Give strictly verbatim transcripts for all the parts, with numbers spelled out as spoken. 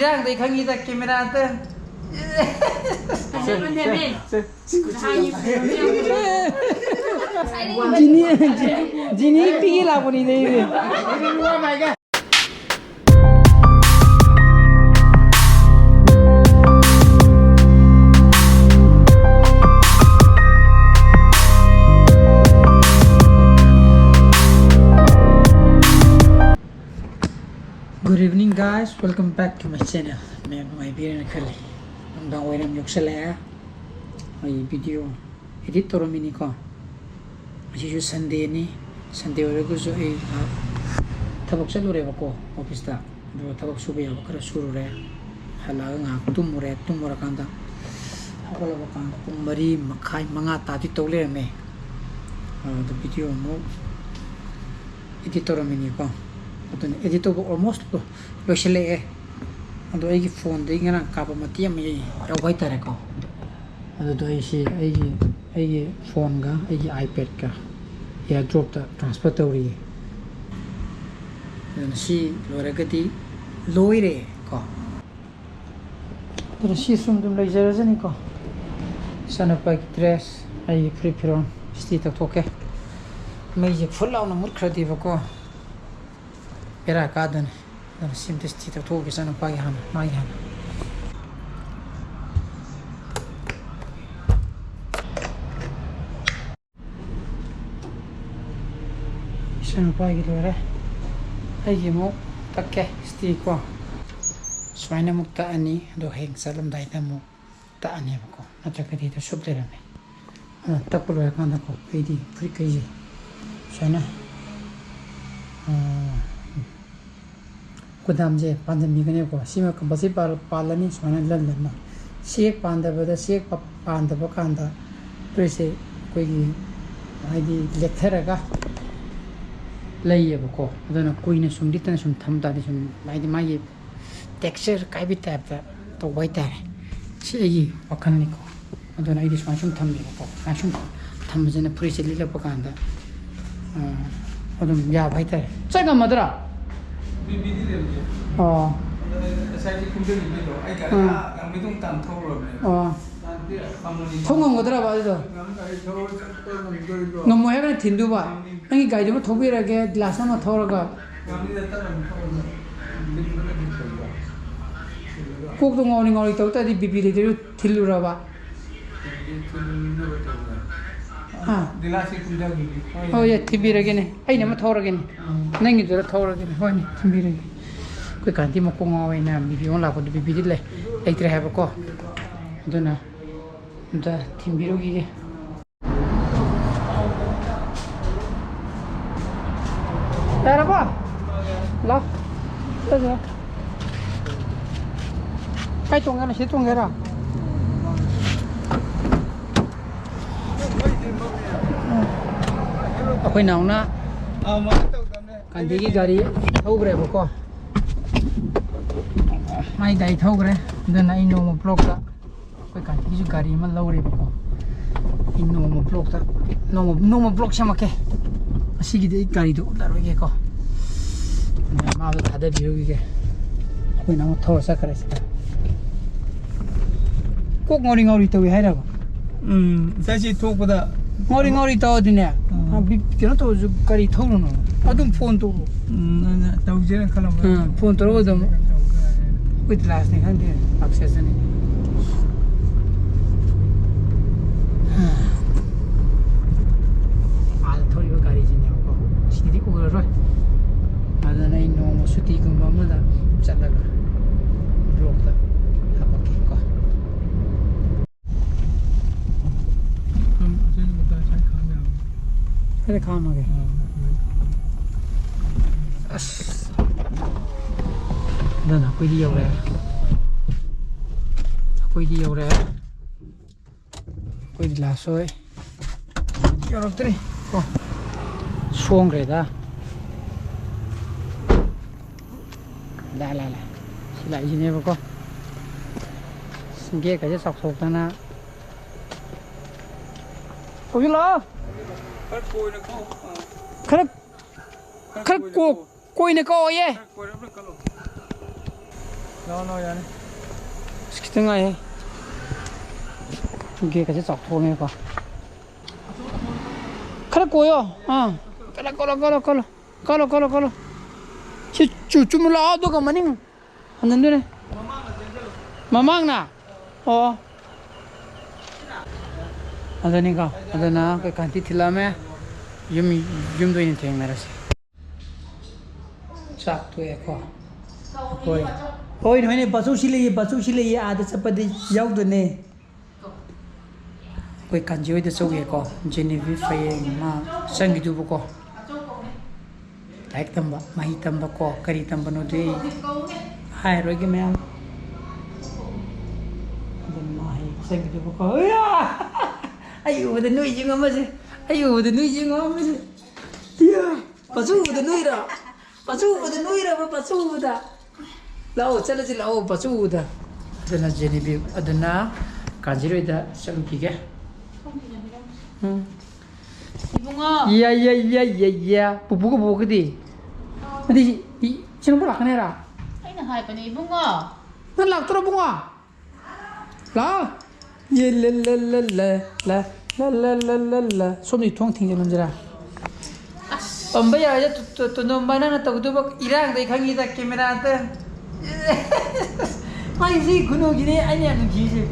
ꯏꯔꯥꯡꯗꯩ ꯈꯪꯉꯤꯗ ꯀꯦꯃꯦꯔꯥꯗ꯫ ꯁꯦ, ꯁꯦ, ꯁꯦ꯫ ꯖꯤꯅꯤ, ꯖꯤꯅꯤ ꯄꯤꯒꯦ ꯂꯥꯛꯄꯅꯤꯗ ꯑꯩꯗꯤ꯫ Good evening, guys. Welcome back to my channel. ꯃꯌꯥꯝ ꯅꯨꯡꯉꯥꯏꯕꯤꯔꯦꯅ ꯈꯜꯂꯤ꯫ ꯅꯨꯡꯗꯥꯡ ꯋꯥꯏꯔꯝ ꯌꯧꯁꯜꯂꯛꯑꯦ꯫ ꯑꯩ video edit ꯇꯧꯔꯝꯃꯤꯅꯤꯀꯣ꯫ ꯉꯁꯤꯁꯨ Sundayꯅꯤ꯫ Sunday ꯑꯣꯏꯔꯒꯁꯨ ꯑꯩ ꯉꯥꯏꯍꯥꯛ ꯊꯕꯛ ꯆꯠꯂꯨꯔꯦꯕꯀꯣ, officeꯇ꯫ ꯑꯗꯨꯒ ꯊꯕꯛ ꯁꯨꯕ ꯌꯥꯕ ꯈꯔ ꯁꯨꯔꯨꯔꯦ꯫ ꯍꯜꯂꯛꯑꯒ ꯉꯥꯏꯍꯥꯛ ꯇꯨꯝꯃꯨꯔꯦ꯫ ꯇꯨꯝꯃꯨꯔꯀꯥꯟꯗ ꯍꯧꯒꯠꯂꯛꯄ ꯀꯥꯟꯗ ꯄꯨꯡ ꯃꯔꯤ ꯃꯈꯥꯏ, ꯃꯉꯥ ꯇꯥꯗꯤ ꯇꯧ ꯂꯩꯔꯝꯃꯦ꯫ ꯑꯗꯨ video ꯑꯃꯨꯛ edit ꯇꯧꯔꯝꯃꯤꯅꯤꯀꯣ꯫ ꯑꯗꯨꯅ edit ꯇꯧꯕ almost ꯂꯣꯏꯁꯤꯜꯂꯛꯑꯦ꯫ ꯑꯗꯣ ꯑꯩꯒꯤ phoneꯗꯒꯤ ꯉꯔꯥꯡ ꯀꯥꯞꯄ ꯃꯇꯦꯛ ꯑꯃ ꯌꯥꯎꯕ ꯍꯥꯏꯇꯥꯔꯦꯀꯣ꯫ ꯑꯗꯨꯗꯣ ꯑꯩꯁꯤ ꯑꯩꯒꯤ, ꯑꯩꯒꯤ phoneꯒ ꯑꯩꯒꯤ iPadꯀ AirDropꯇ transfer ꯇꯧꯔꯤꯌꯦ꯫ ꯑꯗꯨꯅ ꯁꯤ ꯂꯣꯏꯔꯒꯗꯤ ꯂꯣꯏꯔꯦ ꯀꯣ꯫ ꯑꯗꯨꯅ ꯁꯤ ꯁꯨꯝ ꯑꯗꯨꯝ ꯂꯩꯖꯔꯖꯅꯤꯀꯣ꯫ ꯏꯆꯥꯅꯨꯄꯥꯒꯤ dress, ꯑꯩꯒꯤ ꯐꯨꯔꯤꯠ ꯐꯤꯔꯣꯜ ꯏꯁꯇ꯭ꯔꯤ ꯇꯧꯊꯣꯛꯀꯦ꯫ ꯃꯩꯁꯦ ꯐꯨꯠ ꯂꯥꯎꯅ ꯃꯨꯠꯈ꯭ꯔꯗꯤꯕꯀꯣ, ꯕꯦꯔꯥ ꯀꯥꯗꯣꯏꯅꯤ꯫ ꯑꯗꯨꯅ ꯁꯤ ꯑꯝꯇ ꯏꯁꯇ꯭ꯔꯤ ꯇꯧꯊꯣꯛꯑꯒꯦ ꯏꯆꯥꯅꯨꯄꯥꯒꯤ ꯍꯥꯟꯅ, ꯃꯥꯒꯤ ꯍꯥꯟꯅ꯫ ꯏꯆꯥꯅꯨꯄꯥꯒꯤ ꯂꯣꯏꯔꯦ꯫ ꯑꯩꯒꯤ ꯑꯃꯨꯛ ꯇꯛꯀꯦ ꯏꯁꯇ꯭ꯔꯤ ꯀꯣ꯫ ꯁꯨꯃꯥꯏꯅ ꯑꯃꯨꯛ ꯇꯛꯑꯅꯤ, ꯑꯗꯣ ꯍꯌꯦꯡ ꯆꯠꯂꯝꯗꯥꯏꯗ ꯑꯃꯨꯛ ꯇꯛꯑꯅꯦꯕꯀꯣ, ꯅꯠꯇ꯭ꯔꯒꯗꯤ ꯑꯗꯨ ꯁꯨꯞ ꯂꯩꯔꯝꯃꯦ꯫ ꯑꯗꯨꯅ ꯇꯛꯄ ꯂꯣꯏꯔꯀꯥꯟꯗꯀꯣ, ꯑꯩꯗꯤ ꯐꯨꯔꯤꯠꯈꯩꯁꯦ ꯁꯨꯃꯥꯏꯅ, ꯑꯥ, ꯀꯨꯗꯥꯝꯁꯦ ꯄꯥꯟꯁꯤꯟꯕꯤꯒꯅꯦꯕꯀꯣ꯫ ꯁꯤꯃ compulsory ꯄꯥꯜ-, ꯄꯥꯜꯂꯅꯤ ꯁꯨꯃꯥꯏꯅ ꯂꯟ ꯂꯟꯅ꯫ ꯁꯤ ꯍꯦꯛ ꯄꯥꯟꯗꯕꯗ, ꯁꯤ ꯍꯦꯛ ꯄ-, ꯄꯥꯟꯗꯕ ꯀꯥꯟꯗ ꯐꯨꯔꯤꯠꯁꯦ ꯑꯩꯈꯣꯏꯒꯤ ꯍꯥꯏꯗꯤ ꯂꯦꯛꯊꯔꯒ ꯂꯩꯌꯦꯕꯀꯣ꯫ ꯑꯗꯨꯅ ꯀꯨꯏꯅ ꯁꯨꯝ ꯂꯤꯠꯇꯅ ꯁꯨꯝ ꯊꯝ ꯇꯥꯔꯗꯤ ꯁꯨꯝ ꯍꯥꯏꯗꯤ ꯃꯥꯒꯤ texture ꯀꯥꯏꯕꯒꯤ typeꯇ ꯇꯧꯕ ꯍꯥꯏꯇꯥꯔꯦ꯫ ꯁꯤ ꯑꯩꯒꯤ ꯋꯥꯈꯜꯅꯤꯀꯣ꯫ ꯑꯗꯨꯅ ꯑꯩꯗꯤ ꯁꯨꯃꯥꯏꯅ ꯁꯨꯝ ꯊꯝꯃꯦꯕꯀꯣ꯫ ꯁꯨꯃꯥꯏꯅ ꯁꯨꯝ ꯊꯝꯕꯁꯤꯅ ꯐꯨꯔꯤꯠꯁꯦ ꯂꯤꯠꯂꯛꯄ ꯀꯥꯟꯗ, ꯑ, ꯑꯗꯨꯝ ꯌꯥꯕ ꯍꯥꯏꯇꯥꯔꯦ꯫ ꯆꯠ ꯉꯝꯃꯗ꯭ꯔꯥ? ꯑꯣ꯫ ꯉꯁꯥꯏꯗꯤ ꯀꯨꯝꯊꯈꯤꯕꯩꯗꯣ ꯑꯩ ꯒꯥꯔꯤ ꯑꯥ꯫ ꯑꯥ ꯂꯝꯕꯤꯗꯨ ꯇꯥꯟꯊꯣꯛꯎꯔꯕꯅꯦ꯫ ꯑꯣ꯫ ꯇꯥꯟꯊꯣꯛ ꯉꯝꯃꯣꯏ ꯍꯥꯏꯔꯒꯅ ꯊꯤꯟꯗꯨꯕ꯫ ꯅꯪꯒꯤ ꯒꯥꯔꯤꯗꯨꯃ ꯊꯧꯕꯤꯔꯒꯦ, ꯒꯤꯂꯥꯁ ꯑꯃ ꯊꯧꯔꯒ꯫ ꯀꯣꯛꯇꯣ ꯉꯥꯎꯔꯤ ꯉꯥꯎꯔꯤ ꯇꯧ ꯇꯥꯔꯗꯤ ꯕꯤ ꯄꯤ ꯂꯩꯇ꯭ꯔꯁꯨ ꯊꯤꯜꯂꯨꯔꯕ꯫ ꯍꯥ? ꯒꯤꯂꯥꯁꯁꯤ ꯀꯨꯝꯊꯈꯤꯒꯦ꯫ ꯍꯣꯏ, ꯌꯥꯏ, ꯊꯤꯟꯕꯤꯔꯒꯦꯅꯦ꯫ ꯑꯩꯅ ꯑꯃ ꯊꯧꯔꯒꯦꯅꯦ꯫ ꯑꯥ꯫ ꯅꯪꯒꯤꯗꯨꯗ ꯊꯧꯔꯒꯦꯅꯦ꯫ ꯍꯣꯏꯅꯦ, ꯊꯤꯟꯕꯤꯔꯒꯦ꯫ ꯑꯩꯈꯣꯏ ꯀꯥꯟꯇꯤ ꯃꯀꯣꯛ ꯉꯥꯎꯋꯦꯅ ꯕꯤ ꯄꯤ ꯑꯣꯟ ꯂꯥꯛꯄꯗꯣ ꯕꯤ ꯄꯤꯗꯤ ꯂꯩ-, ꯂꯩꯇ꯭ꯔꯦ ꯍꯥꯏꯕꯀꯣ꯫ ꯑꯗꯨꯅ ꯑꯝꯇ ꯊꯤꯟꯕꯤꯔꯨꯈꯤꯒꯦ꯫ ꯌꯥꯔꯕꯣ? ꯂꯥꯎ꯫ ꯆꯠꯁꯤ ꯂꯥꯎ꯫ ꯀꯥꯏ ꯇꯣꯡꯒꯦꯅꯣ? ꯁꯤ ꯇꯣꯡꯒꯦꯔꯣ? ꯑꯩꯈꯣꯏ ꯅꯥꯎꯅ ꯀꯥꯟꯇꯤꯒꯤ ꯒꯥꯔꯤ ꯊꯧꯈ꯭ꯔꯦꯕꯀꯣ꯫ ꯃꯥꯏ ꯒꯥꯔꯤ ꯊꯧꯈ꯭ꯔꯦ꯫ ꯑꯗꯨꯅ ꯑꯩ ꯅꯣꯡꯃ ꯕ꯭ꯂꯣꯛꯇ ꯑꯩꯈꯣꯏ ꯀꯥꯟꯇꯤꯒꯤꯁꯨ ꯒꯥꯔꯤ ꯑꯃ ꯂꯧꯔꯦꯕꯀꯣ꯫ ꯑꯩ ꯅꯣꯡꯃ ꯕ꯭ꯂꯣꯛꯇ, ꯅꯣꯡꯃ, ꯅꯣꯡꯃ ꯕ꯭ꯂꯣꯛ ꯁꯦꯝꯃꯛꯀꯦ꯫ ꯉꯁꯤꯒꯤꯗꯤ ꯑꯩ ꯒꯥꯔꯤꯗꯣ ꯎꯠꯂꯔꯣꯏꯒꯦꯀꯣ꯫ ꯃꯥꯗꯣ ꯊꯥꯗꯕꯤꯔꯨꯈꯤꯒꯦ꯫ ꯑꯩꯈꯣꯏꯅ ꯑꯃꯨꯛ ꯊꯧꯔ ꯆꯠꯈ꯭ꯔꯦ ꯁꯤꯗ꯫ ꯀꯣꯛ ꯉꯥꯎꯔꯤ ꯉꯥꯎꯔꯤ ꯇꯧꯏ ꯍꯥꯏꯔꯕ? ꯎꯝ, ꯉꯁꯥꯏ ꯁꯤ ꯊꯣꯛꯄꯗ ꯉꯥꯎꯔꯤ ꯉꯥꯎꯔꯤ ꯇꯧꯔꯗꯤꯅꯦ, ꯎꯝ꯫ ꯕꯤ-, ꯀꯩꯅꯣ ꯇꯧꯔꯁꯨ ꯒꯥꯔꯤ ꯊꯧꯔꯨꯅꯨ꯫ ꯑꯗꯨꯝ ꯐꯣꯟ ꯇꯧꯔꯣ꯫ ꯎꯝ, ꯑꯩꯅ ꯇꯧꯁꯦꯅ ꯈꯜꯂꯝꯕ꯫ ꯎꯝ, ꯐꯣꯟ ꯇꯧꯔꯒ ꯑꯗꯨꯝ꯫ ꯑꯩꯈꯣꯏ ꯂꯥꯁꯅꯤ ꯈꯪꯗꯦ, ꯄꯥꯛꯆꯠ ꯆꯠꯅꯤ꯫ ꯑꯥꯗ ꯊꯧꯔꯤꯕ ꯒꯥꯔꯤꯁꯤꯅꯦꯕꯀꯣ, ꯁꯤꯗꯤ ꯎꯔꯔꯣꯏ꯫ ꯑꯗꯨꯅ ꯑꯩ ꯅꯣꯡꯃ ꯁꯨꯇꯤꯒꯨꯝꯕ ꯑꯃꯗ ꯆꯠꯂꯒ ꯕ꯭ꯂꯣꯛꯇ ꯍꯥꯄꯛꯀꯦꯀꯣ꯫ ꯁ꯭ꯋꯥꯏꯗ ꯈꯥꯝꯃꯒꯦ꯫ ꯑꯁ꯫ ꯑꯗꯨꯅ ꯑꯩꯈꯣꯏꯗꯤ ꯌꯧꯔꯦ꯫ ꯑꯩꯈꯣꯏꯗꯤ ꯌꯧꯔꯦ꯫ ꯑꯩꯈꯣꯏꯗꯤ ꯂꯥꯁ ꯑꯣꯏ꯫ ꯌꯧꯔꯛꯇ꯭ꯔꯤ꯫ ꯀꯣ꯫ ꯁꯣꯡꯈ꯭ꯔꯦꯗ꯫ ꯂꯥ, ꯂꯥ, ꯂꯥ꯫ ꯁꯤ ꯂꯥꯛꯏꯁꯤꯅꯦꯕꯀꯣ꯫ ꯒꯦꯠꯀꯁꯦ ꯆꯥꯎꯊꯣꯛꯇꯅ꯫ ꯊꯧꯖꯤꯜꯂꯛꯑꯣ꯫ ꯈꯔ ꯀꯣꯏꯅ ꯀꯣ-, ꯑꯥ꯫ ꯈꯔ, ꯈꯔ ꯈꯔ ꯀꯣꯏꯅ ꯀꯣꯛ-, ꯀꯣ-, ꯀꯣꯏꯅ ꯀꯛꯑꯣꯌꯦ꯫ ꯈꯔ ꯀꯣꯏꯔꯞꯅ ꯀꯛꯂꯣ꯫ ꯂꯥꯛꯑꯣ, ꯂꯥꯛꯑꯣ, ꯌꯥꯅꯤ꯫ ꯑꯁ, ꯈꯤꯇꯪ ꯉꯥꯏꯍꯦ꯫ ꯒꯦꯠꯀꯁꯦ ꯆꯥꯎꯊꯣꯛꯑꯃꯦꯀꯣ꯫ ꯈꯔ ꯀꯣꯏꯌꯣ꯫ ꯑꯥ꯫ ꯀꯣꯏꯂꯣ, ꯀꯣꯏꯂꯣ, ꯀꯣꯏꯂꯣ, ꯀꯣꯏꯂꯣ꯫ ꯀꯣꯏꯂꯣ, ꯀꯣꯏꯂꯣ, ꯀꯣꯏꯂꯣ꯫ ꯁꯤ ꯆꯨ-, ꯆꯨꯝꯅ ꯂꯥꯛꯑꯣ, ꯑꯗꯨꯒ ꯃꯅꯤꯡ ꯍꯟꯖꯟꯗꯣꯏꯅꯦ꯫ ꯃꯃꯥꯡꯅ? ꯑꯣ꯫ ꯑꯗꯨꯅꯤꯀꯣ꯫ ꯑꯗꯨꯅ ꯑꯩꯈꯣꯏ ꯀꯥꯟꯇꯤ ꯊꯤꯜꯂꯛꯑꯝꯃꯦ꯫ ꯌꯨꯝ, ꯌꯨꯝꯗ ꯑꯣꯏꯅ ꯊꯦꯡꯅꯔꯁꯤ꯫ ꯆꯥꯛ ꯇꯣꯛꯑꯦꯀꯣ꯫ ꯍꯣꯏ꯫ ꯍꯣꯏ, ꯍꯣꯏꯅꯦ, ꯕꯥꯆꯧꯁꯤ ꯂꯩꯌꯦ, ꯕꯥꯆꯧꯁꯤ ꯂꯩꯌꯦ, ꯑꯥꯗ ꯆꯠꯄꯗꯤ ꯌꯥꯎꯗꯣꯏꯅꯦ꯫ ꯑꯩꯈꯣꯏ ꯀꯥꯟꯆꯤ ꯍꯣꯏꯗ ꯆꯧꯒꯦꯀꯣ꯫ ꯖꯦꯅꯤꯕꯤ ꯐꯌꯦꯡ ꯃꯥ ꯆꯪꯈꯤꯗꯨꯕꯀꯣ꯫ ꯂꯥꯏꯔꯤꯛ ꯇꯝꯕ, ꯃꯍꯩ ꯇꯝꯕ ꯀꯣ꯫ ꯀꯔꯤ ꯇꯝꯕꯅꯣꯗꯤ ꯑꯩ ꯍꯥꯏꯔꯣꯏꯒꯦ ꯃꯌꯥꯝ꯫ ꯑꯗꯨꯝ ꯃꯥ ꯍꯌꯦꯡ ꯆꯪꯈꯤꯗꯨꯕꯀꯣ꯫ ꯎꯌꯥ! ꯑꯩ ꯎꯕꯗ ꯅꯣꯏ ꯌꯦꯡꯉꯝꯃꯁꯦ꯫ ꯑꯩ ꯎꯕꯗ ꯅꯣꯏ ꯌꯦꯡꯉꯝꯃꯁꯦ꯫ ꯏꯌꯥ! ꯄꯥꯆꯨ ꯎꯕꯗ ꯅꯣꯏꯔꯣ? ꯄꯥꯆꯨ ꯎꯕꯗ ꯅꯣꯏꯔꯕ, ꯄꯥꯆꯨ ꯎꯕꯗ? ꯂꯥꯛꯑꯣ, ꯆꯠꯂꯁꯤ ꯂꯥꯛꯑꯣ, ꯄꯥꯆꯨ ꯎꯕꯗ꯫ ꯑꯗꯨꯅ ꯖꯦꯅꯤꯕꯤ, ꯑꯗꯨꯅ ꯀꯥꯟꯖꯤꯔꯣꯏꯗ ꯆꯠꯂꯨꯈꯤꯒꯦ꯫ ꯎꯝ꯫ ꯏꯕꯨꯡꯉꯣ꯫ ꯌꯥ, ꯌꯥ, ꯌꯥ, ꯌꯥ, ꯌꯥ꯫ ꯄꯨꯄꯨꯒ ꯕꯣꯛꯀꯗꯤ? ꯑꯗꯨꯗꯤ ꯏ-, ꯏꯆꯦ ꯅꯪꯕꯨ ꯂꯥꯛꯀꯅꯤ ꯍꯥꯏꯔꯣ? ꯑꯩꯅ ꯍꯥꯏꯕꯅꯦ, ꯏꯕꯨꯡꯉꯣ꯫ ꯅꯪ ꯂꯥꯛꯇ꯭ꯔꯣ, ꯏꯕꯨꯡꯉꯣ? ꯂꯥꯛꯑꯣ꯫ ꯌꯦ ꯂꯦ ꯂꯦ ꯂꯦ ꯂꯦ ꯂꯦ ꯂꯦ ꯂꯦ ꯂꯦ ꯂꯦ꯫ ꯁꯣꯝꯗꯤ ꯊꯣꯡ ꯊꯤꯡꯖꯤꯜꯂꯝꯁꯤꯔꯥ? ꯑꯁ꯫ ꯄꯝꯕ ꯌꯥꯔꯣꯏꯗ, ꯇꯣ-, ꯇꯣ-, ꯇꯣꯟꯗꯣꯝꯕ, ꯅꯪꯅ ꯇꯧꯒꯗꯕ ꯏꯔꯥꯡꯗꯩ ꯈꯪꯉꯤꯗ, ꯀꯦꯃꯦꯔꯥꯗ꯫ ꯃꯥꯏꯁꯤ ꯈꯨꯅꯨꯒꯤꯅꯦ ꯑꯩꯅ ꯌꯥꯝ ꯅꯨꯡꯁꯤꯁꯦ꯫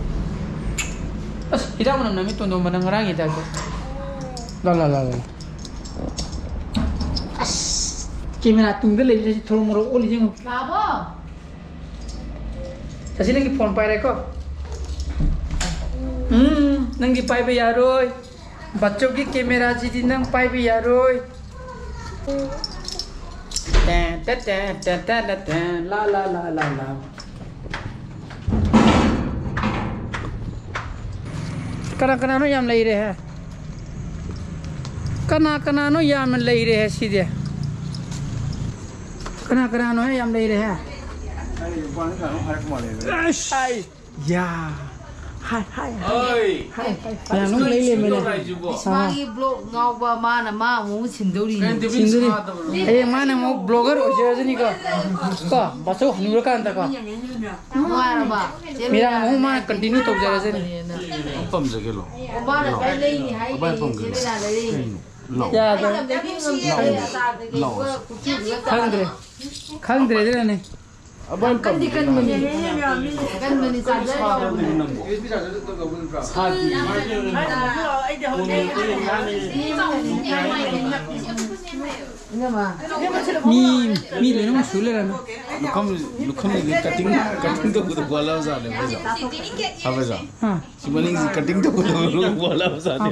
ꯑꯁ, ꯍꯤꯗꯥꯛ ꯃꯅꯝ ꯅꯝꯃꯤ, ꯇꯣꯟꯗꯣꯝꯕ, ꯅꯪ ꯉꯔꯥꯡꯒꯤ ꯍꯤꯗꯥꯛꯇꯣ꯫ ꯂꯥ, ꯂꯥ, ꯂꯥ, ꯂꯥ꯫ ꯑꯁ, ꯀꯦꯃꯦꯔꯥ ꯇꯨꯡꯗ ꯂꯩꯕꯁꯤ ꯊꯣꯔꯣ ꯃꯣꯔꯣ ꯑꯣꯜꯂꯤꯁꯦ ꯌꯦꯡꯉꯨ꯫ ꯂꯥꯛꯑꯕꯣ? ꯁꯁꯤ, ꯅꯪꯒꯤ ꯐꯣꯟ ꯄꯥꯏꯔꯦꯀꯣ? ꯎꯝ, ꯅꯪꯗꯤ ꯄꯥꯏꯕ ꯌꯥꯔꯣꯏ꯫ ꯕꯥꯆꯧꯒꯤ ꯀꯦꯃꯦꯔꯥꯁꯤꯗꯤ ꯅꯪ ꯄꯥꯏꯕ ꯌꯥꯔꯣꯏ꯫ Ten, ten, ten, ten, ten, ten, ꯂꯥ, ꯂꯥ, ꯂꯥ, ꯂꯥ, ꯂꯥ꯫ ꯀꯅꯥ ꯀꯅꯥꯅꯣ ꯌꯥꯝ ꯂꯩꯔꯦꯍꯦ? ꯀꯅꯥ ꯀꯅꯥꯅꯣ ꯌꯥꯝꯅ ꯂꯩꯔꯦꯍꯦ ꯁꯤꯗꯤ? ꯀꯅꯥ ꯀꯅꯥꯅꯣ ꯌꯥꯝ ꯂꯩꯔꯦꯍꯦ? ꯑꯩ ꯅꯨꯄꯥꯅ ꯀꯅꯥꯅꯣ ꯍꯥꯏꯔꯛꯄ ꯃꯥꯜꯂꯦ꯫ ꯑꯁ! ꯌꯥ! ꯍꯥꯏ, ꯍꯥꯏ, ꯍꯥꯏ, ꯍꯥꯏ, ꯍꯥꯏ, ꯍꯥꯏ꯫ ꯃꯌꯥꯝ ꯑꯃ ꯂꯩ ꯂꯩꯔꯝꯃꯦꯅꯦ꯫ ꯃꯥꯒꯤ ꯕ꯭ꯂꯣꯛ ꯉꯥꯎꯕ ꯃꯥꯅ ꯃꯥ ꯑꯃꯨꯛ ꯁꯤꯟꯗꯧꯔꯤꯅꯤ꯫ ꯁꯤꯟꯗꯣꯔꯤ꯫ ꯍꯌꯦꯡ ꯃꯥꯅ ꯑꯃꯨꯛ ꯕ꯭ꯂꯣꯒꯔ ꯑꯣꯏꯖꯔꯖꯅꯤꯀꯣ꯫ ꯀꯣ, ꯕꯥꯆꯧ ꯍꯅꯨꯔꯀꯥꯟꯗꯀꯣ꯫ ꯅꯨꯡꯉꯥꯏꯔꯕ? ꯆꯦ ꯃꯤꯔꯥꯡ ꯑꯃꯨꯛ ꯃꯥꯅ ꯀꯟꯇꯤꯅ꯭ꯌꯨ ꯇꯧꯖꯔꯖꯅꯤ꯫ ꯄꯥꯝꯖꯒꯦ ꯂꯥꯎ꯫ ꯑꯣ, ꯃꯥꯅ ꯈ꯭ꯋꯥꯏ ꯂꯩꯅꯤ ꯍꯥꯏꯅꯦ, ꯆꯦ ꯕꯦꯂꯥ ꯂꯩꯔꯛꯏꯅꯦ꯫ ꯂꯥꯎ꯫ ꯌꯥꯗ꯭ꯔꯦ꯫ ꯂꯥꯎ꯫ ꯈꯪꯗ꯭ꯔꯦ꯫ ꯈꯪꯗ꯭ꯔꯦ ꯑꯗꯨꯅꯅꯦ꯫ ꯀꯟꯗꯤ ꯀꯟꯕꯅꯤ꯫ ꯀꯟꯕꯅꯤ, ꯆꯥꯖꯔꯣ꯫ ꯃꯤ, ꯃꯤ ꯂꯣꯏꯅꯃꯛ ꯁꯨ ꯂꯩꯔꯝꯃꯦ꯫ ꯂꯨꯈꯝ, ꯂꯨꯈꯝꯁꯤꯗꯤ ꯀꯇꯤꯡ, ꯀꯇꯤꯡ ꯇꯧꯕꯗ ꯋꯥꯠꯂꯕꯖꯥꯠꯅꯦ, ꯍꯥ? ꯁꯤ ꯃꯅꯤꯡꯁꯤ ꯀꯇꯤꯡ ꯇꯧꯕꯗ ꯋꯥꯠꯂꯕꯖꯥꯠꯅꯦ꯫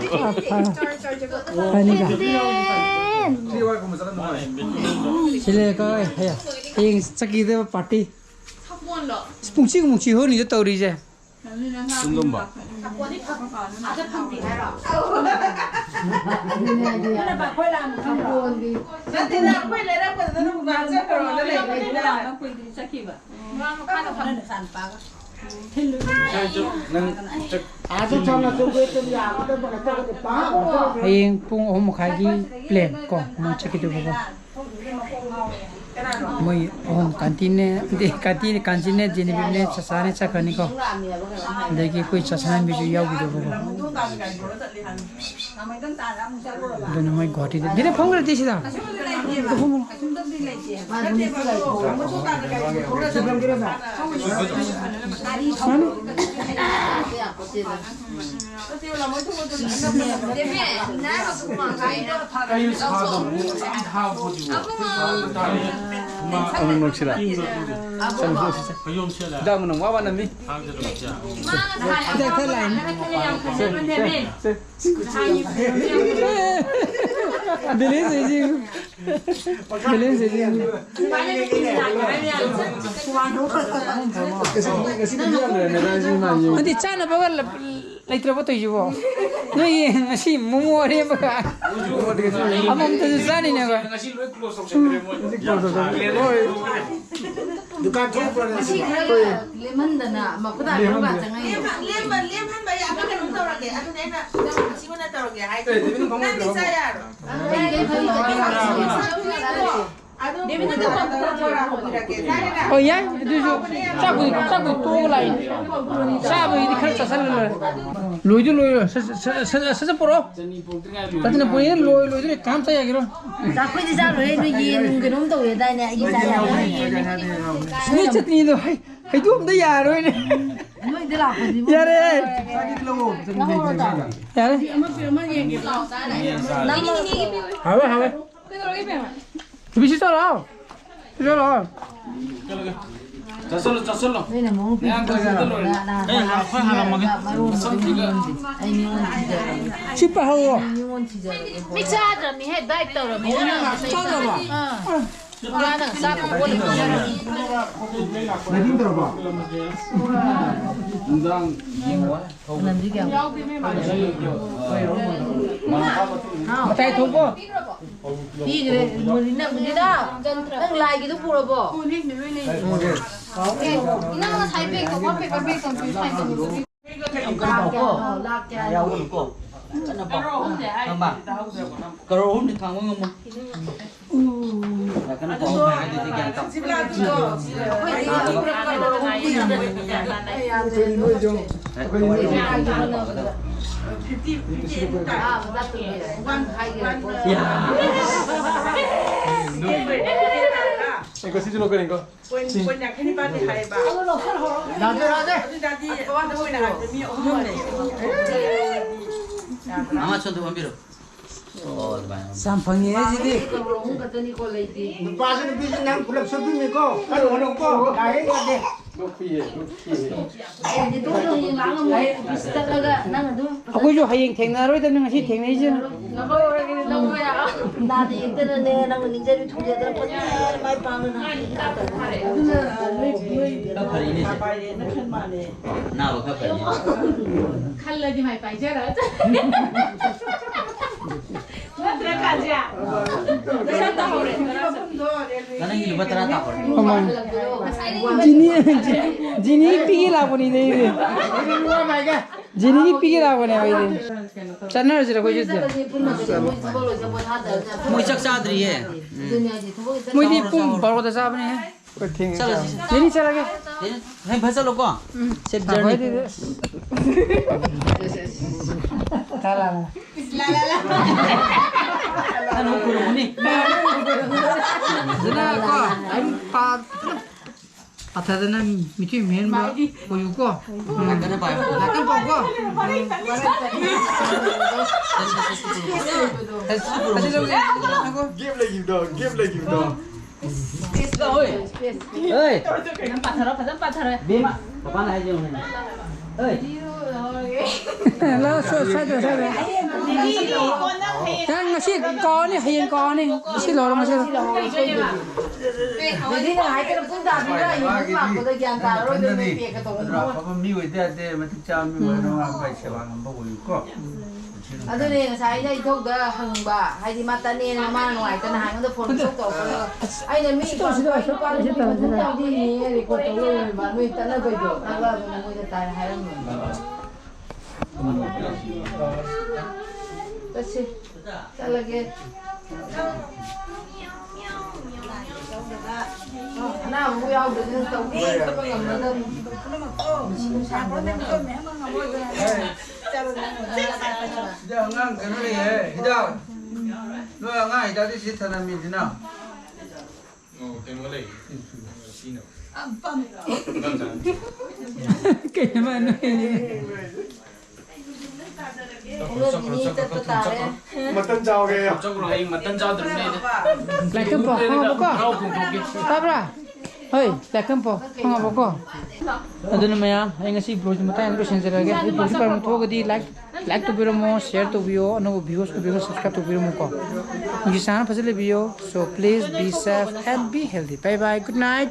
ꯐꯅꯤꯗ꯫ ꯁꯤ ꯂꯩꯔꯦꯀꯣ, ꯑꯩ, ꯍꯌꯦꯡ, ꯍꯌꯦꯡ ꯆꯠꯈꯤꯗꯣꯏꯕ ꯄꯥꯔꯇꯤ꯫ ꯄꯨꯡꯁꯤꯒ ꯃꯨꯛꯁꯤ ꯍꯣꯔꯅꯤꯗ ꯇꯧꯔꯤꯁꯦ꯫ ꯆꯨꯝꯗꯨꯝꯕ꯫ ꯅꯠꯇꯦꯗ, ꯑꯩꯈꯣꯏ ꯂꯩꯔꯛꯄꯗꯨꯗ ꯑꯗꯨꯝ ꯉꯥꯛꯆꯈ꯭ꯔꯣꯅ ꯂꯩꯕꯅꯤꯗ꯫ ꯍꯌꯦꯡ ꯄꯨꯡ ꯑꯍꯨꯝ ꯃꯈꯥꯏꯒꯤ ꯄ꯭ꯂꯦꯟ ꯀꯣ, ꯃꯣꯏ ꯆꯠꯈꯤꯗꯣꯏꯕꯀꯣ꯫ ꯃꯣꯏ ꯑꯍꯨꯝ, ꯀꯥꯟꯇꯤꯅꯦ, ꯑꯗꯩ ꯀꯥꯟꯇꯤꯅꯦ, ꯀꯥꯟꯆꯤꯅꯦ, ꯖꯦꯅꯤꯕꯤꯅꯦ, ꯆꯆꯥꯅꯦ ꯆꯠꯈ꯭ꯔꯅꯤꯀꯣ꯫ ꯑꯗꯒꯤ ꯑꯩꯈꯣꯏ ꯆꯆꯥꯍꯟꯕꯤꯁꯨ ꯌꯥꯎꯈꯤꯗꯧꯕꯀꯣ꯫ ꯑꯗꯨꯅ ꯃꯣꯏ ꯒꯨꯍꯥꯇꯤꯗ꯫ ꯗꯤꯅꯦ ꯐꯝꯈ꯭ꯔꯗꯤ ꯁꯤꯗ꯫ ꯑꯃꯨꯛ ꯅꯨꯡꯁꯤꯔꯥ? ꯆꯪ, ꯆꯪ, ꯆꯪ, ꯆꯪ꯫ ꯗꯥ ꯑꯃꯅ ꯋꯥ ꯋꯥ ꯅꯝꯃꯤ꯫ ꯁꯦ, ꯁꯦ, ꯁꯦ, ꯁꯦ꯫ ꯕꯦꯂꯦꯟꯁ ꯂꯩꯁꯤ꯫ ꯕꯦꯂꯦꯟꯁ ꯂꯩꯁꯤ꯫ ꯑꯗꯨꯗꯤ ꯆꯥꯅꯕꯒ ꯂ-, ꯂꯩꯇ꯭ꯔꯕꯣ ꯇꯧꯔꯤꯁꯤꯕꯣ? ꯅꯣꯏ ꯉꯁꯤ ꯃꯣꯃꯣ ꯑꯔꯦꯝꯕꯒ ꯑꯃꯃꯝꯇꯁꯨ ꯆꯥꯅꯤꯅꯦꯕ꯫ ꯗꯨꯀꯥꯟ ꯊꯣꯛꯄ꯭ꯔꯥ ꯉꯁꯤ? ꯉꯁꯤ ꯈꯔ ꯂꯦꯝꯍꯟꯗꯅ ꯃꯈꯨꯗꯥꯡ ꯈꯔ ꯆꯪꯉꯛꯏꯅꯦ꯫ ꯂꯦꯝꯍꯟ-, ꯂꯦꯝꯍꯟꯕ ꯌꯥꯕ ꯀꯩꯅꯣꯝ ꯇꯧꯔꯒꯦ꯫ ꯑꯗꯨꯅꯦ ꯑꯩꯅ ꯅꯪ ꯁꯤꯉꯣꯟꯗ ꯇꯧꯔꯒꯦ ꯍꯥꯏꯁꯦ꯫ ꯑꯦ, ꯗꯦꯕꯤꯠ ꯅꯪ ꯐꯝꯃꯣꯏꯗ꯭ꯔꯣ? ꯅꯪꯗꯤ ꯆꯥ ꯌꯥꯔꯣꯏ꯫ ꯑꯗꯨ ꯗꯦꯕꯤꯠ ꯅꯪ ꯐꯝꯃꯣꯏꯗ꯭ꯔꯣ? ꯗꯦꯕꯤꯠ ꯅꯪ ꯐꯝꯃꯣꯏꯗ꯭ꯔꯣ? ꯕꯣꯔꯥ ꯍꯧꯕꯤꯔꯛꯀꯦ꯫ ꯆꯥꯔꯦꯅ? ꯍꯣꯏ, ꯌꯥꯏ꯫ ꯑꯗꯨꯁꯨ ꯆꯥꯛꯄꯨꯗꯤ, ꯆꯥꯛꯄꯨꯗꯤ ꯇꯣꯛꯑꯒ ꯂꯥꯛꯏꯅꯦ꯫ ꯆꯥꯕꯒꯤꯗꯤ ꯈꯔ ꯆꯥꯁꯜꯂ ꯂꯣꯏꯔꯦ꯫ ꯂꯣꯏꯗꯤ ꯂꯣꯏꯔꯣꯏ꯫ ꯁꯠ, ꯁꯠ, ꯁꯠ, ꯁꯠ, ꯁꯠ ꯄꯨꯔꯛꯑꯣ꯫ ꯇꯥꯇꯤꯅ ꯄꯨꯔꯛꯏꯅ ꯂꯣꯏ, ꯂꯣꯏꯗꯣꯏꯔꯦ꯫ ꯀꯅꯥꯝ ꯆꯥ ꯌꯥꯒꯤꯔꯣꯏ꯫ ꯑꯩꯈꯣꯏꯗꯤ ꯆꯥꯔꯣꯏꯍꯦ꯫ ꯅꯣꯏ ꯌꯦꯟ ꯅꯨꯡ ꯀꯩꯅꯣꯝ ꯇꯧꯋꯦꯗꯥꯏꯅꯦ? ꯑꯩꯗꯤ ꯆꯥ ꯌꯥꯔꯣꯏ꯫ ꯅꯣꯏ ꯆꯠꯅꯤꯗꯣ ꯍꯩ-, ꯍꯩꯗꯣꯛ ꯑꯝꯇ ꯌꯥꯔꯣꯏꯅꯦ꯫ ꯅꯣꯏꯗ ꯂꯥꯛꯄꯁꯤꯕꯨ꯫ ꯌꯥꯔꯦ꯫ ꯌꯥꯔꯦ꯫ ꯍꯥꯎꯋꯦ, ꯍꯥꯎꯋꯦ꯫ ꯕꯤꯁꯤ ꯆꯠꯂꯣ꯫ ꯆꯠꯂꯣ꯫ ꯆꯠꯁꯜꯂꯣ, ꯆꯠꯁꯜꯂꯣ꯫ ꯅꯣꯏꯅ ꯃꯑꯣꯡ ꯃꯌꯥꯝ ꯆꯠꯁꯜꯂꯣ꯫ ꯑꯩ ꯍꯥ-, ꯑꯩꯈꯣꯏ ꯍꯥꯜꯂꯝꯃꯒꯦ꯫ ꯃꯔꯣꯟ ꯃꯁꯝꯁꯤꯒ꯫ ꯑꯩ ꯃꯤꯉꯣꯟ ꯊꯤꯖꯔꯒꯦ꯫ ꯁꯤ ꯄꯥꯍꯧꯋꯣ꯫ ꯑꯩ ꯃꯤꯉꯣꯟ ꯊꯤꯖꯔꯒꯦ꯫ ꯃꯤꯛ ꯆꯥꯗ꯭ꯔꯕꯅꯤꯍꯦ, ꯗꯥꯏꯠ ꯇꯧꯔꯕꯅꯤꯅ꯫ ꯆꯥꯗ꯭ꯔꯕꯣ? ꯑꯥ꯫ ꯃꯥꯅ ꯆꯥꯛ ꯀꯣꯜꯂꯤꯕ꯫ ꯅꯨꯡꯗꯥꯡ ꯌꯦꯡꯉꯣ꯫ ꯃꯇꯥꯏ ꯊꯣꯡꯕꯣ? ꯄꯤꯈ꯭ꯔꯦ꯫ ꯃꯨꯔꯤꯅ, ꯃꯨꯔꯤꯅ, ꯅꯪ ꯂꯥꯏꯒꯤꯗꯨ ꯄꯨꯔꯕꯣ? ꯑꯦ, ꯏꯅꯥꯎ ꯉꯁꯥꯏ ꯕꯦꯒꯇꯣ, ꯋꯥꯜ ꯄꯦꯄꯔ ꯕꯦꯒꯇꯣ ꯑꯝꯇ ꯁꯥꯏꯟ ꯇꯧꯕꯤꯌꯣ꯫ ꯌꯥꯎꯒꯅꯨꯀꯣ꯫ ꯀꯟꯅ ꯄꯥꯎ꯫ ꯈꯪꯕ? ꯀꯔꯣꯔ ꯑꯍꯨꯝꯗꯤ ꯊꯥꯡꯕ ꯉꯝꯃꯣ꯫ ꯌꯥꯝ ꯀꯟꯅ ꯄꯥꯎ ꯍꯥꯏꯗꯨꯗꯤ ꯒ꯭ꯌꯥꯟ ꯇꯥꯎ꯫ ꯌꯥ꯫ ꯉꯁꯤꯁꯨ ꯂꯧꯒꯅꯤꯀꯣ꯫ ꯄꯣꯏꯟ, ꯄꯣꯏꯟ ꯌꯥꯡꯈꯩ ꯅꯤꯄꯥꯟꯗꯤ ꯍꯥꯏꯌꯦꯕ꯫ ꯔꯥꯖꯦ, ꯔꯥꯖꯦ꯫ ꯑꯗꯨ ꯇꯥꯔꯗꯤ ꯑꯩꯈꯣꯏꯅ ꯍꯥꯏꯕꯗ ꯃꯤ ꯑꯍꯨꯝ ꯃꯔꯤ꯫ ꯃꯃꯥ ꯁꯣꯝꯗ ꯑꯣꯟꯕꯤꯔꯣ꯫ ꯑꯣ, ꯑꯗꯨꯃꯥꯏꯅ ꯑꯣꯟꯕꯤꯔꯣ꯫ ꯌꯥꯝ ꯐꯪꯉꯦ ꯁꯤꯗꯤ꯫ ꯀꯔꯣꯔ ꯑꯍꯨꯝ ꯈꯛꯇꯅꯤꯀꯣ ꯂꯩꯇꯦ꯫ ꯅꯨꯄꯥꯁꯨ ꯅꯨꯄꯤꯁꯨ ꯅꯪ ꯄꯨꯂꯞ ꯁꯨꯕꯤꯅꯤꯀꯣ꯫ ꯀꯟꯅ ꯍꯣꯠꯅꯧꯀꯣ꯫ ꯌꯥꯍꯦ ꯌꯥꯗꯦ꯫ ꯅꯣꯛꯄꯤꯌꯦ, ꯅꯣꯛꯄꯤꯌꯦ꯫ ꯑꯩꯈꯣꯏꯁꯨ ꯍꯌꯦꯡ ꯊꯦꯡꯅꯔꯣꯏꯗꯕꯅꯤ, ꯉꯁꯤ ꯊꯦꯡꯅꯩꯁꯦ꯫ ꯅꯥꯗ ꯌꯦꯛꯇꯅꯅꯦ, ꯅꯪꯅ ꯅꯤꯡꯖꯔꯤ ꯊꯨꯡꯖꯗꯅ ꯐꯖꯅ ꯃꯥꯏ ꯄꯥꯛꯅ ꯅꯥꯗ ꯌꯦꯛꯇꯅ ꯇꯧꯔꯦ꯫ ꯑꯗꯨꯅ ꯅꯣꯏ, ꯅꯣꯏ ꯈꯔ ꯐꯔꯤꯅꯦ꯫ ꯅꯥꯕ ꯈꯔ ꯐꯔꯤꯅꯦ꯫ ꯈꯜꯂꯗꯤ ꯃꯥꯏ ꯄꯥꯏꯖꯔ꯫ ꯅꯠꯇ꯭ꯔ ꯅꯪꯒꯤ ꯂꯨꯄꯥ ꯇꯔꯥ ꯇꯥꯛꯄ꯭ꯔꯣ? ꯃꯃꯥꯡ ꯖꯤꯅꯤ, ꯖꯤꯅꯤ ꯄꯤꯒꯦ ꯂꯥꯛꯄꯅꯤꯅꯦ ꯑꯩꯗꯤ꯫ ꯖꯤꯅꯤ ꯄꯤꯒꯦ ꯂꯥꯛꯄꯅꯦꯕ ꯑꯩꯗꯤ꯫ ꯆꯠꯅꯔꯁꯤꯔ ꯑꯩꯈꯣꯏꯁꯨ ꯑꯗꯨꯗꯤ? ꯃꯣꯏ ꯆꯥꯛ ꯆꯥꯗ꯭ꯔꯤꯌꯦ꯫ ꯃꯣꯏꯗꯤ ꯄꯨꯡ ꯕꯥꯔꯣꯗ ꯆꯥꯕꯅꯦꯍꯦ꯫ ꯆꯠꯂꯁꯤ꯫ ꯖꯤꯅꯤ ꯆꯠꯂꯒꯦ꯫ ꯍꯦ, ꯐꯖ ꯆꯠꯂꯣꯀꯣ꯫ Safe journey꯫ ꯑꯩꯈꯣꯏꯗꯤ ꯅꯪ ꯈꯨꯔꯨꯝꯃꯨꯅꯤ꯫ ꯑꯗꯨꯅ ꯀꯣ, ꯄꯥ-, ꯄꯥꯊꯗꯅ ꯃꯤꯊꯤ ꯃꯤꯍꯦꯟꯕ ꯑꯣꯏꯌꯨꯀꯣ꯫ ꯂꯥꯛꯀꯅꯨ ꯄꯥꯏꯌꯨ꯫ ꯂꯥꯛꯀꯅꯨ ꯄꯥꯎꯀꯣ꯫ Gift ꯂꯩꯈꯤꯕꯗꯣ, gift ꯂꯩꯈꯤꯕꯗꯣ꯫ ꯍꯣꯏ꯫ ꯍꯣꯏ꯫ ꯐꯖꯅ ꯄꯥꯊꯔꯣ, ꯐꯖꯅ ꯄꯥꯊꯔꯣ꯫ ꯕꯦꯝꯃ, ꯄꯄꯥꯅ ꯍꯥꯏꯁꯦ ꯌꯦꯡꯉꯨꯅꯦ꯫ ꯍꯣꯏ꯫ ꯂꯥꯛꯑꯣ, ꯁꯣ-, ꯁ꯭ꯋꯥꯏꯗ, ꯁ꯭ꯋꯥꯏꯗ꯫ ꯅꯪ ꯉꯁꯤ ꯀꯥꯎꯅꯤ, ꯍꯌꯦꯡ ꯀꯥꯎꯅꯤ꯫ ꯉꯁꯤ ꯂꯧꯔꯣ, ꯉꯁꯤ ꯂꯧꯔꯣ꯫ ꯑꯗꯨꯗꯤ ꯅꯪ ꯍꯥꯏꯗꯅ ꯄꯨꯡ ꯇꯥꯕꯤꯔꯣ, ꯑꯩ ꯌꯨꯝ ꯂꯥꯛꯄꯗ ꯒ꯭ꯌꯥꯟ ꯇꯥꯔꯔꯣꯏ, ꯑꯗꯨ ꯅꯣꯏ ꯄꯦꯛꯀ ꯇꯧꯕ꯫ ꯑꯗꯨꯅ ꯑꯐꯕ ꯃꯤ ꯑꯣꯏꯗ ꯌꯥꯗꯦ, ꯃꯇꯤꯛ ꯆꯥꯕ ꯃꯤ ꯑꯣꯏꯅꯕ ꯃꯥꯏ ꯁꯦꯕꯥ ꯉꯝꯕ ꯑꯣꯏꯌꯨꯀꯣ꯫ ꯑꯗꯨꯅꯦ ꯉꯁꯥꯏ ꯑꯩꯅ ꯏꯙꯧꯗ ꯍꯪꯕ, ꯍꯥꯏꯗꯤ ꯃꯥ ꯇꯠꯅꯦꯅ ꯃꯥꯅ ꯅꯨꯡꯉꯥꯏꯇꯅ ꯍꯥꯏꯉꯣꯟꯗ ꯐꯣꯟ ꯁꯨꯡꯇꯧ ꯇꯧꯔꯛꯄꯗꯣ꯫ ꯑꯩꯅ ꯃꯤ ꯁꯤ ꯇꯧ, ꯁꯤ ꯇꯧ, ꯁꯤ ꯇꯧ, ꯁꯤ ꯇꯧ, ꯁꯤ ꯇꯧ꯫ ꯌꯥꯎꯗꯦꯅꯦ, ꯔꯦꯀꯣꯔꯗ ꯇꯧ ꯂꯩꯔꯝꯃꯤꯕ꯫ ꯅꯣꯏ ꯇꯠꯅꯕꯩꯗꯣ ꯇꯥꯛꯂꯛꯑꯒꯅ ꯃꯣꯏꯗ ꯇꯥꯏ ꯍꯥꯏꯔꯝꯃꯣꯏ꯫ ꯆꯠꯁꯤ꯫ ꯆꯠꯂꯒꯦ꯫ ꯑꯅꯥꯕꯕꯨ ꯌꯥꯎꯗ꯭ꯔꯗꯤ ꯇꯧꯕ ꯉꯝꯅꯗꯕꯅꯤ꯫ ꯁꯤꯗ ꯑꯉꯥꯡ ꯀꯩꯅꯣ ꯂꯩꯌꯦ, ꯍꯤꯗꯥꯛ꯫ ꯅꯣꯏ ꯑꯉꯥꯡ ꯍꯤꯗꯥꯛꯇꯤ ꯁꯤ ꯊꯅꯝꯃꯤꯁꯤꯅ꯫ ꯑꯣ, ꯀꯩꯅꯣ ꯂꯩ꯫ ꯁꯤꯅ꯫ ꯀꯩꯅꯣ ꯃꯥꯅ ꯅꯣꯛꯏꯁꯦ? ꯆꯠꯈ꯭ꯔꯣ, ꯆꯠꯈ꯭ꯔꯣ, ꯆꯠꯈ꯭ꯔꯣ, ꯆꯠꯈ꯭ꯔꯣ꯫ ꯃꯇꯟ ꯆꯥꯎꯒꯦ꯫ ꯆꯠꯈ꯭ꯔꯣ, ꯍꯌꯦꯡ ꯃꯇꯟ ꯆꯥꯗ꯭ꯔꯕꯅꯦ ꯑꯩꯗꯤ꯫ ꯂꯥꯏꯀꯝ ꯄꯥꯎ ꯈꯪꯉꯕꯀꯣ? ꯍꯔꯥꯎ ꯐꯣꯡꯗꯣꯛꯀꯦ꯫ ꯇꯥꯕ꯭ꯔꯥ? ꯍꯣꯏ, ꯂꯥꯏꯀꯝ ꯄꯥꯎ ꯈꯪꯉꯕꯀꯣ? ꯑꯗꯨꯅ ꯃꯌꯥꯝ, ꯑꯩ ꯉꯁꯤ vlogꯁꯤ ꯃꯇꯥꯡ ꯑꯃ ꯂꯣꯏꯁꯤꯟꯖꯔꯒꯦ꯫ ꯑꯩ vlogꯁꯤ ꯄꯥꯝꯕ ꯊꯣꯛꯑꯒꯗꯤ like, like ꯇꯧꯕꯤꯔꯝꯃꯣ, share ꯇꯧꯕꯤꯌꯣ, ꯑꯅꯧꯕ viewers ꯀ viewer subscribe ꯇꯧꯕꯤꯔꯝꯃꯣꯀꯣ꯫ ꯉꯁꯤ ꯁꯥꯡꯅ ꯐꯖꯅ ꯂꯩꯕꯤꯌꯣ꯫ So please be safe and be healthy. Bye bye. Good night.